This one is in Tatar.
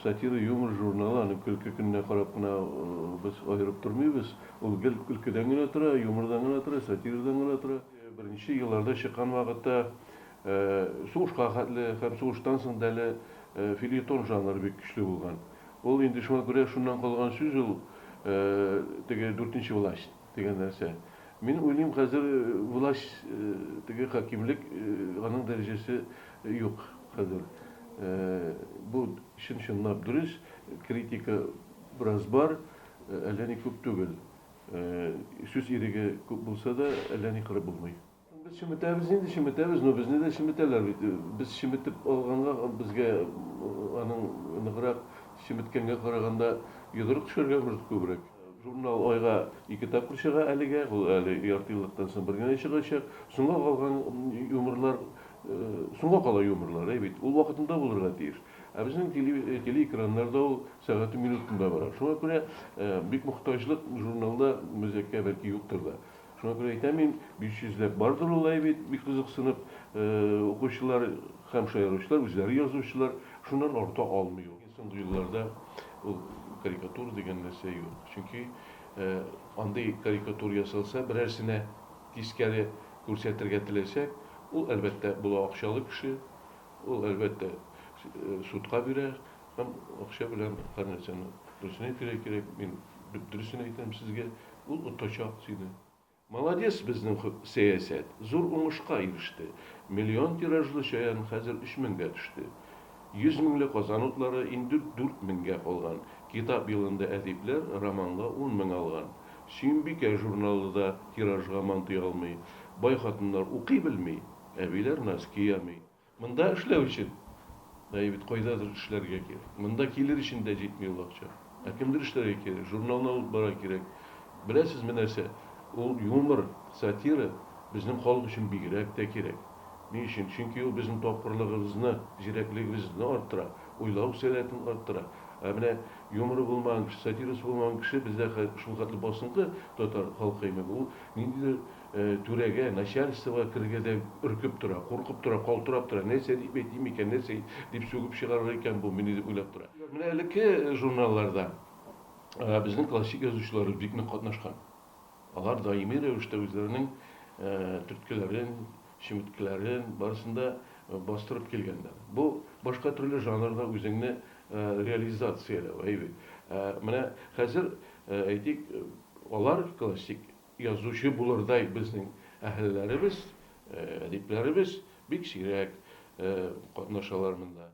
Сатира, юмор журналы, аны көлке көненә карап кына без аерып тормыйбыз. Ул гел көлкедән генә тора, юмордан гына тора, сатирадан гына тора. Беренче елларда чыккан вакытта сугышка хәтле һәм сугыштан соң да әле фельетон жанры бик көчле булган. Ул инде шуңа күрә шуннан калган сүз ул теге дүртенче власть дигән нәрсә. Мин уйлыйм, хәзер власть, теге хакимлек, аның дәрәҗәсе юк хәзер. Бу чын-чынлап дөрес, критика бераз бар, әллә ни күп түгел. Сүз иреге күп булса да, әллә ни кырып булмый. Без чеметәбез инде, чеметәбез, но безне дә чеметәләр бит. Без чеметеп алганга безгә аның ныграк чеметкәнгә караганда йодрык төшәргә может күбрәк. Журнал айга ике тапкыр чыга әлегә, ул әле ярты еллыктан соң бер генә чыгачак. Соңга калган юморлар, соңга кала юморлар, әй бит, ул вакытында булырга тиеш. Ә безнең телеэкраннарда ул сәгате минутында бара. Шуңа күрә бик мохтаҗлык журналда мәзәккә бәлки юктыр да. Шуңа күрә әйтәм мин, 500 ләп бардыр ул әй бит, бик кызыксынып укучылар һәм шаяручылар, үзләре язучылар, шуннан арта алмый ул. Соңгы елларда ул карикатура дигән нәрсә юк. Чөнки андый карикатура ясалса, берәрсенә тискәре күрсәтергә теләсәк, ул, әлбәттә, була акчалы кеше, ул, әлбәттә, судка бирә һәм акча белән һәр нәрсәне дөресен әйтергә кирәк, мин дөп-дөресен әйтәм сезгә. Ул отачак сине. Молодец безнең сәясәт, зур уңышка иреште. Миллион тиражлы Чаян хәзер өч меңгә төште. 100 меңле Казан утлары инде дүрт меңгә калган. Китап елында әдипләр романга ун мең алган. Сөембикә журналы да тиражга мантый алмый. Бай хатыннар укый белми, әбиләр носки ямый. Монда эшләү өчен, әйе бит, кайдадыр эшләргә кирәк. Монда килер өчен дә җитми ул акча. Ә кемдер эшләргә кирәк, журналны алып барырга кирәк. Беләсезме нәрсә, ул юмор, сатира безнең халык өчен бигрәк тә кирәк. Ни өчен? Чөнки ул безнең тапкырлыгыбызны, зирәклегебезне арттыра, уйлау сәләтен арттыра. Ә менә юморы булмаган кеше, сатирасы булмаган кеше бездә шулхәтле басынкы татар халкы, ул ниндидер Түрәгә, начальствога керергә дә өркеп тора, куркып тора, калтырап тора, нәрсә дип әйтим икән, нәрсә дип сүгеп чыгарыр икән бу мине дип уйлап тора. Менә элекке журналларда безнең классик язучыларыбыз бик нык катнашкан. Алар даими рәвештә үзләренең төрткеләрен, чеметкеләрен, барысын да бастырып килгәннәр. Бу башка төрле жанрда үзеңне реализацияләү, әйе бит. Менә хәзер, әйтик, алар классик Язучы булырдай безнең әһелләребез, әдипләребез бик сирәк катнашалар монда.